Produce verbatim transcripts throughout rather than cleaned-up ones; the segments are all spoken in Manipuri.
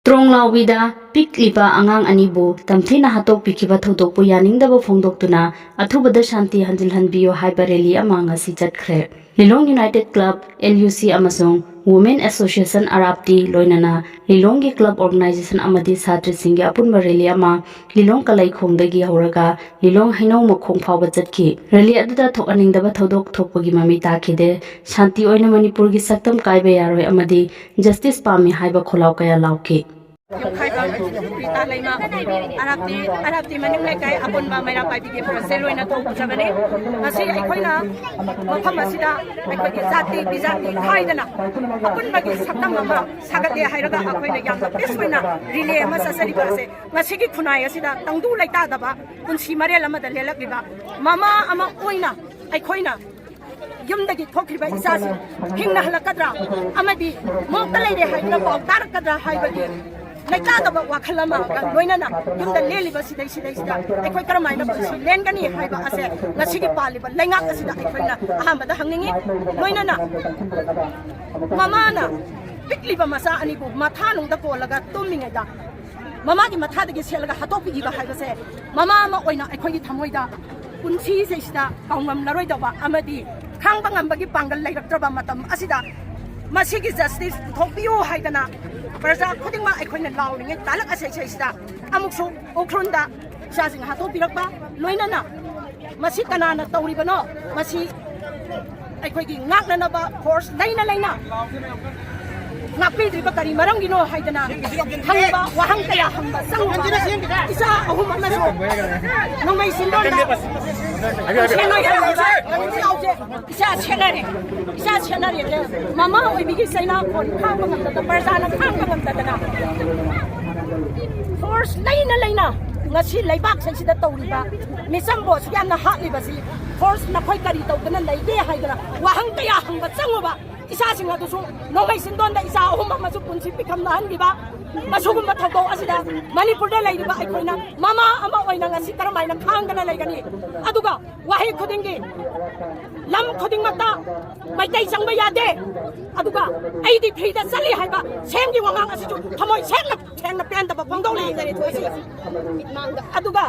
ꯇ꯭ꯔꯣꯡ ꯂꯥꯎꯕꯤꯗ ꯄꯤꯛꯂꯤꯕ ꯑꯉꯥꯡ ꯑꯅꯤꯕꯨ ꯇꯝꯊꯤꯅ ꯍꯥꯠꯇꯣꯛꯄꯤꯈꯤꯕ ꯊꯧꯗꯣꯛꯄꯨ ꯌꯥꯅꯤꯡꯗꯕ ꯐꯣꯡꯗꯣꯛꯇꯨꯅ ꯑꯊꯨꯕꯗ ꯁꯥꯟꯇꯤ ꯍꯟꯖꯤꯜꯍꯟꯕꯤꯌꯨ ꯍꯥꯏꯕ ꯔꯦꯂꯤ ꯑꯃ ꯉꯁꯤ ꯆꯠꯈ꯭ꯔꯦ꯫ ꯂꯤꯂꯣꯡ ꯌꯨꯅꯥꯏꯇꯦꯗ ꯀ꯭ꯂꯕ, ꯑꯦꯜ ꯌꯨ ꯁꯤ, ꯑꯃꯁꯨꯡ ꯋꯨꯃꯦꯟ ꯑꯦꯁꯣꯁꯤꯌꯦꯁꯟ ꯑꯔꯥꯞꯇꯤ, ꯂꯣꯏꯅꯅ ꯂꯤꯂꯣꯡꯒꯤ ꯀ꯭ꯂꯕ ꯑꯣꯔꯒꯅꯥꯏꯖꯦꯁꯟ ꯑꯃꯗꯤ ꯁꯥꯇ꯭ꯔꯁꯤꯡꯒꯤ ꯑꯄꯨꯟꯕ ꯔꯦꯂꯤ ꯑꯃ ꯂꯤꯂꯣꯡ ꯀꯂꯩꯈꯣꯡꯗꯒꯤ ꯍꯧꯔꯒ ꯂꯤꯂꯣꯡ ꯍꯩꯅꯧ ꯃꯈꯣꯡ ꯐꯥꯎꯕ ꯆꯠꯈꯤ꯫ ꯔꯦꯂꯤ ꯑꯗꯨꯗ ꯊꯣꯛꯍꯟꯅꯤꯡꯗꯕ ꯊꯧꯗꯣꯛ ꯊꯣꯛꯄꯒꯤ ꯃꯃꯤ ꯇꯥꯈꯤꯗꯦ꯫ ꯁꯥꯟꯇꯤ ꯑꯣꯏꯅ ꯃꯅꯤꯄꯨꯔꯒꯤ ꯁꯛꯇꯝ ꯀꯥꯏꯕ ꯌꯥꯔꯣꯏ ꯑꯃꯗꯤ ꯖꯁꯇꯤꯁ ꯄꯥꯝꯃꯤ ꯍꯥꯏꯕ ꯈꯣꯜꯂꯥꯎ ꯀꯌꯥ ꯂꯥꯎꯈꯤ꯫ ꯌꯣꯡꯈꯥꯏꯕꯝ ꯔꯤꯇꯥ ꯂꯩꯃ, ꯑꯔꯥꯞꯇꯤ, ꯑꯔꯥꯞꯇꯤ ꯃꯅꯤꯡ ꯂꯩꯀꯥꯏ ꯑꯄꯨꯟꯕ ꯃꯩꯔꯥ ꯄꯥꯏꯕꯤꯒꯤ ꯄ꯭ꯔꯦꯁꯤꯗꯦꯟ ꯑꯣꯏꯅ ꯊꯣꯛꯆꯕꯅꯤ꯫ ꯉꯁꯤ ꯑꯩꯈꯣꯏꯅ ꯃꯐꯝ ꯑꯁꯤꯗ ꯑꯩꯈꯣꯏꯒꯤ ꯖꯥꯇꯤ ꯕꯤꯖꯥꯇꯤ ꯈꯥꯏꯗꯅ ꯑꯄꯨꯟꯕꯒꯤ ꯁꯛꯇꯝ ꯑꯃ ꯁꯥꯒꯠꯂꯦ ꯍꯥꯏꯔꯒ ꯑꯩꯈꯣꯏꯅ ꯌꯥꯝꯅ ꯄꯤꯁ ꯑꯣꯏꯅ ꯔꯤꯂꯦ ꯑꯃ ꯆꯠꯆꯔꯤꯕ ꯑꯁꯦ ꯉꯁꯤꯒꯤ ꯈꯨꯟꯅꯥꯏ ꯑꯁꯤꯗ ꯇꯪꯗꯨ ꯂꯩꯇꯥꯗꯕ ꯄꯨꯟꯁꯤ ꯃꯔꯦꯜ ꯑꯃꯗ ꯂꯦꯜꯂꯛꯂꯤꯕ ꯃꯃꯥ ꯑꯃ ꯑꯣꯏꯅ ꯑꯩꯈꯣꯏꯅ ꯌꯨꯝꯗꯒꯤ ꯊꯣꯛꯈ꯭ꯔꯤꯕ ꯏꯆꯥꯁꯤꯡ ꯍꯤꯡꯅ ꯍꯜꯂꯛꯀꯗ꯭ꯔꯥ ꯑꯃꯗꯤ ꯃꯣꯛꯇ ꯂꯩꯔꯦ ꯍꯥꯏꯗꯨꯅ ꯄꯥꯎ ꯇꯥꯔꯛꯀꯗ꯭ꯔꯥ ꯍꯥꯏꯕꯒꯤ ꯂꯩꯇꯥꯗꯕ ꯋꯥꯈꯜ ꯑꯃꯒ ꯂꯣꯏꯅꯅ ꯌꯨꯝꯗ ꯂꯦꯜꯂꯤꯕ ꯁꯤꯗꯩ ꯁꯤꯗꯩꯁꯤꯗ ꯑꯩꯈꯣꯏ ꯀꯔꯝꯍꯥꯏꯅ ꯄꯨꯟꯁꯤ ꯂꯦꯟꯒꯅꯤ ꯍꯥꯏꯕ ꯑꯁꯦ ꯉꯁꯤꯒꯤ ꯄꯥꯜꯂꯤꯕ ꯂꯩꯉꯥꯛ ꯑꯁꯤꯗ ꯑꯩꯈꯣꯏꯅ ꯑꯍꯥꯟꯕꯗ ꯍꯪꯅꯤꯡꯉꯤ꯫ ꯂꯣꯏꯅꯅ ꯃꯃꯥꯅ ꯄꯤꯛꯂꯤꯕ ꯃꯆꯥ ꯑꯅꯤꯕꯨ ꯃꯊꯥꯅꯨꯡꯗ ꯀꯣꯜꯂꯒ ꯇꯨꯝꯃꯤꯉꯩꯗ ꯃꯃꯥꯒꯤ ꯃꯊꯥꯗꯒꯤ ꯁꯦꯠꯂꯒ ꯍꯥꯠꯇꯣꯛꯄꯤꯈꯤꯕ ꯍꯥꯏꯕꯁꯦ ꯃꯃꯥ ꯑꯃ ꯑꯣꯏꯅ ꯑꯩꯈꯣꯏꯒꯤ ꯊꯃꯣꯏꯗ ꯄꯨꯟꯁꯤꯁꯤꯗ ꯀꯥꯎꯉꯝꯂꯔꯣꯏꯗꯧꯕ ꯑꯃꯗꯤ ꯈꯥꯡꯕ ꯉꯝꯕꯒꯤ ꯄꯥꯡꯒꯜ ꯂꯩꯔꯛꯇ꯭ꯔꯕ ꯃꯇꯝ ꯑꯁꯤꯗ ꯃꯁꯤꯒꯤ ꯖꯁꯇꯤꯁ ꯄꯨꯊꯣꯛꯄꯤꯌꯨ ꯍꯥꯏꯗꯅ ꯄ꯭ꯔꯖꯥ ꯈꯨꯗꯤꯡꯃꯛ ꯑꯩꯈꯣꯏꯅ ꯂꯥꯎꯔꯤꯉꯩ ꯇꯥꯂꯛ ꯑꯁꯩꯁꯩꯁꯤꯗ ꯑꯃꯨꯛꯁꯨ ꯎꯈ꯭ꯔꯨꯜꯗ ꯏꯆꯥꯁꯤꯡ ꯍꯥꯠꯇꯣꯛꯄꯤꯔꯛꯄ, ꯂꯣꯏꯅꯅ ꯃꯁꯤ ꯀꯅꯥꯅ ꯇꯧꯔꯤꯕꯅꯣ? ꯃꯁꯤ ꯑꯩꯈꯣꯏꯒꯤ ꯉꯥꯛꯅꯅꯕ ꯐꯣꯔꯁ ꯂꯩꯅ ꯂꯩꯅ ꯉꯥꯛꯄꯤꯗ꯭ꯔꯤꯕ ꯀꯔꯤ ꯃꯔꯝꯒꯤꯅꯣ ꯍꯥꯏꯗꯅ ꯍꯪꯕ ꯋꯥꯍꯪ ꯀꯌꯥ ꯍꯪꯕ ꯆꯪꯕ ꯏꯆꯥ ꯑꯍꯨꯝ ꯑꯃꯁꯨ ꯅꯣꯡꯃꯩ ꯁꯤꯟꯗꯣꯟꯗ ꯏꯆꯥ ꯁꯦꯟꯅꯔꯦ, ꯏꯆꯥ ꯁꯦꯟꯅꯔꯦ꯫ ꯃꯃꯥ ꯑꯣꯏꯕꯤꯒꯤ ꯆꯩꯅꯥ ꯈꯣꯟ ꯈꯥꯡꯕ ꯉꯝꯗꯗꯅ, ꯄ꯭ꯔꯖꯥꯅ ꯈꯥꯡꯕ ꯉꯝꯗꯗꯅ ꯐꯣꯔꯁ ꯂꯩꯅ ꯂꯩꯅ ꯉꯁꯤ ꯂꯩꯕꯥꯛꯁꯤꯡꯁꯤꯗ ꯇꯧꯔꯤꯕ ꯃꯤꯆꯪꯕꯨ ꯑꯁꯨꯛ ꯌꯥꯝꯅ ꯍꯥꯠꯂꯤꯕꯁꯤ ꯐꯣꯔꯁ ꯅꯈꯣꯏ ꯀꯔꯤ ꯇꯧꯗꯅ ꯂꯩꯒꯦ ꯍꯥꯏꯗꯅ ꯋꯥꯍꯪ ꯀꯌꯥ ꯍꯪꯕ ꯆꯪꯉꯨꯕ ꯏꯆꯥꯁꯤꯡ ꯑꯗꯨꯁꯨ ꯅꯣꯡꯃꯩ ꯆꯤꯟꯗꯣꯟꯗ ꯏꯆꯥ ꯑꯍꯨꯝ ꯑꯃꯁꯨ ꯄꯨꯟꯁꯤ ꯄꯤꯈꯝꯅꯍꯟꯈꯤꯕ, ꯃꯁꯤꯒꯨꯝꯕ ꯊꯧꯗꯣꯛ ꯑꯁꯤꯗ ꯃꯅꯤꯄꯨꯔꯗ ꯂꯩꯔꯤꯕ ꯑꯩꯈꯣꯏꯅ ꯃꯃꯥ ꯑꯃ ꯑꯣꯏꯅ ꯉꯁꯤ ꯀꯔꯝꯍꯥꯏꯅ ꯈꯥꯡꯗꯅ ꯂꯩꯒꯅꯤ? ꯑꯗꯨꯒ ꯋꯥꯍꯩ ꯈꯨꯗꯤꯡꯒꯤ ꯂꯝ ꯈꯨꯗꯤꯡꯃꯛꯇ ꯃꯩꯇꯩ ꯆꯪꯕ ꯌꯥꯗꯦ, ꯑꯗꯨꯒ ꯑꯩꯗꯤ ꯐ꯭ꯔꯤꯗ ꯆꯠꯂꯤ ꯍꯥꯏꯕ ꯁꯦꯝꯒꯤ ꯋꯥꯉꯥꯡ ꯑꯁꯤꯁꯨ ꯊꯃꯣꯏ ꯁꯦꯡꯅ ꯁꯦꯡꯅ ꯄꯦꯟꯗꯕ ꯐꯣꯡꯗꯣꯛꯂꯤ꯫ ꯑꯗꯨꯒ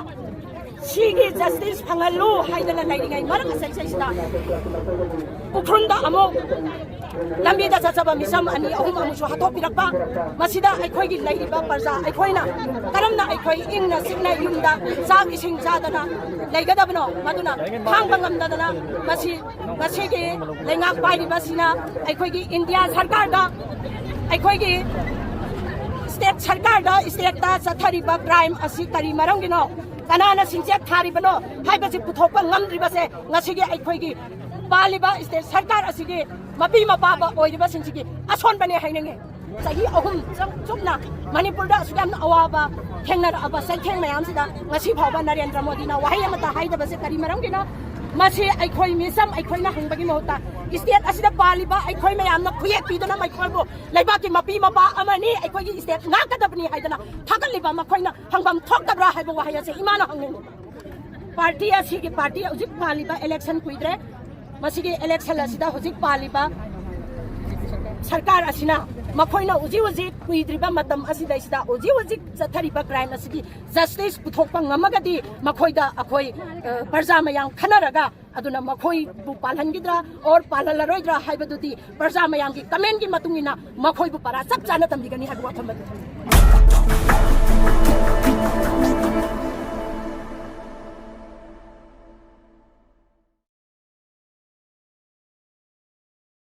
ꯁꯤꯒꯤ ꯖꯁꯇꯤꯁ ꯐꯪꯍꯜꯂꯨ ꯍꯥꯏꯗꯅ ꯂꯩꯔꯤꯉꯩ ꯃꯔꯛ ꯑꯁꯩꯁꯩꯁꯤꯗ ꯎꯈ꯭ꯔꯨꯜꯗ ꯑꯃꯨꯛ ꯂꯝꯕꯤꯗ ꯆꯠꯆꯕ ꯃꯤꯆꯝ ꯑꯅꯤ ꯑꯍꯨꯝ ꯑꯃꯁꯨ ꯍꯥꯠꯇꯣꯛꯄꯤꯔꯛꯄ, ꯃꯁꯤꯗ ꯑꯩꯈꯣꯏꯒꯤ ꯂꯩꯔꯤꯕ ꯄ꯭ꯔꯖꯥ ꯑꯩꯈꯣꯏꯅ ꯀꯔꯝꯅ ꯑꯩꯈꯣꯏ ꯏꯪꯅ ꯆꯤꯛꯅ ꯌꯨꯝꯗ ꯆꯥꯛ ꯏꯁꯤꯡ ꯆꯥꯗꯅ ꯂꯩꯒꯗꯕꯅꯣ? ꯃꯗꯨꯅ ꯈꯥꯡꯕ ꯉꯝꯗꯗꯅ ꯃꯁꯤ ꯉꯁꯤꯒꯤ ꯂꯩꯉꯥꯛ ꯄꯥꯏꯔꯤꯕꯁꯤꯅ ꯑꯩꯈꯣꯏꯒꯤ ꯏꯟꯗꯤꯌꯥ ꯁꯔꯀꯥꯔꯗ, ꯑꯩꯈꯣꯏꯒꯤ ꯁ꯭ꯇꯦꯠ ꯁꯔꯀꯥꯔꯗ ꯁ꯭ꯇꯦꯠꯇ ꯆꯠꯊꯔꯤꯕ ꯀ꯭ꯔꯥꯏꯝ ꯑꯁꯤ ꯀꯔꯤ ꯃꯔꯝꯒꯤꯅꯣ, ꯀꯅꯥꯅ ꯁꯤꯡꯆꯦꯠ ꯊꯥꯔꯤꯕꯅꯣ ꯍꯥꯏꯕꯁꯤ ꯄꯨꯊꯣꯛꯄ ꯉꯝꯗ꯭ꯔꯤꯕꯁꯦ ꯉꯁꯤꯒꯤ ꯑꯩꯈꯣꯏꯒꯤ ꯄꯥꯜꯂꯤꯕ ꯁ꯭ꯇꯦꯠ ꯁꯔꯀꯥꯔ ꯑꯁꯤꯒꯤ ꯃꯄꯤ ꯃꯄꯥꯕ ꯑꯣꯏꯔꯤꯕꯁꯤꯡꯁꯤꯒꯤ ꯑꯁꯣꯟꯕꯅꯦ ꯍꯥꯏꯅꯤꯡꯉꯤ꯫ ꯆꯍꯤ ꯑꯍꯨꯝ ꯆꯨꯞ-, ꯆꯨꯞꯅ ꯃꯅꯤꯄꯨꯔꯗ ꯑꯁꯨꯛ ꯌꯥꯝꯅ ꯑꯋꯥꯕ ꯊꯦꯡꯅꯔꯛꯑꯕ ꯆꯩꯊꯦꯡ ꯃꯌꯥꯝꯁꯤꯗ ꯉꯁꯤ ꯐꯥꯎꯕ ꯅꯔꯦꯟꯗ꯭ꯔ ꯃꯣꯗꯤꯅ ꯋꯥꯍꯩ ꯑꯃꯠꯇ ꯍꯥꯏꯗꯕꯁꯦ ꯀꯔꯤ ꯃꯔꯝꯒꯤꯅꯣ? ꯃꯁꯤ ꯑꯩꯈꯣꯏ ꯃꯤꯆꯝ ꯑꯩꯈꯣꯏꯅ ꯍꯪꯕꯒꯤ ꯃꯍꯨꯠꯇ ꯁ꯭ꯇꯦꯠ ꯑꯁꯤꯗ ꯄꯥꯜꯂꯤꯕ ꯑꯩꯈꯣꯏ ꯃꯌꯥꯝꯅ ꯈꯨꯌꯦꯛ ꯄꯤꯗꯨꯅ ꯃꯈꯣꯏꯕꯨ ꯂꯩꯕꯥꯛꯀꯤ ꯃꯄꯤ ꯃꯄꯥ ꯑꯃꯅꯤ, ꯑꯩꯈꯣꯏꯒꯤ ꯁ꯭ꯇꯦꯠ ꯉꯥꯛꯀꯗꯕꯅꯤ ꯍꯥꯏꯗꯅ ꯊꯥꯒꯠꯂꯤꯕ ꯃꯈꯣꯏꯅ ꯍꯪꯐꯝ ꯊꯣꯛꯇꯕ꯭ꯔꯥ ꯍꯥꯏꯕ ꯋꯥꯍꯩ ꯑꯁꯦ ꯏꯃꯥꯅ ꯍꯪꯅꯤꯡꯉꯤ꯫ ꯄꯥꯔꯇꯤ ꯑꯁꯤꯒꯤ, ꯄꯥꯔꯇꯤ ꯍꯧꯖꯤꯛ ꯄꯥꯜꯂꯤꯕ ꯏꯂꯦꯛꯁꯟ ꯀꯨꯏꯗ꯭ꯔꯦ, ꯃꯁꯤꯒꯤ ꯏꯂꯦꯛꯁꯟ ꯑꯁꯤꯗ ꯍꯧꯖꯤꯛ ꯄꯥꯜꯂꯤꯕ ꯁꯔꯀꯥꯔ ꯑꯁꯤꯅ ꯃꯈꯣꯏꯅ ꯍꯧꯖꯤꯛ ꯍꯧꯖꯤꯛ ꯀꯨꯏꯗ꯭ꯔꯤꯕ ꯃꯇꯝ ꯑꯁꯤꯗꯩꯁꯤꯗ ꯍꯧꯖꯤꯛ ꯍꯧꯖꯤꯛ ꯆꯠꯊꯔꯤꯕ ꯀ꯭ꯔꯥꯏꯝ ꯑꯁꯤꯒꯤ ꯖꯁꯇꯤꯁ ꯄꯨꯊꯣꯛꯄ ꯉꯝꯃꯒꯗꯤ ꯃꯈꯣꯏꯗ ꯑꯩꯈꯣꯏ, ꯑ, ꯄ꯭ꯔꯖꯥ ꯃꯌꯥꯝ ꯈꯟꯅꯔꯒ ꯑꯗꯨꯅ ꯃꯈꯣꯏꯕꯨ ꯄꯥꯜꯍꯟꯈꯤꯗ꯭ꯔꯥ ꯑꯣꯔ ꯄꯥꯜꯍꯜꯂꯔꯣꯏꯗ꯭ꯔꯥ ꯍꯥꯏꯕꯗꯨꯗꯤ ꯄ꯭ꯔꯖꯥ ꯃꯌꯥꯝꯒꯤ ꯀꯃꯦꯟꯒꯤ ꯃꯇꯨꯡ ꯏꯟꯅ ꯃꯈꯣꯏꯕꯨ ꯄꯔꯥ ꯆꯞ ꯆꯥꯅ ꯇꯝꯕꯤꯒꯅꯤ ꯍꯥꯏꯕ ꯋꯥꯐꯝ ꯑꯗꯨ꯫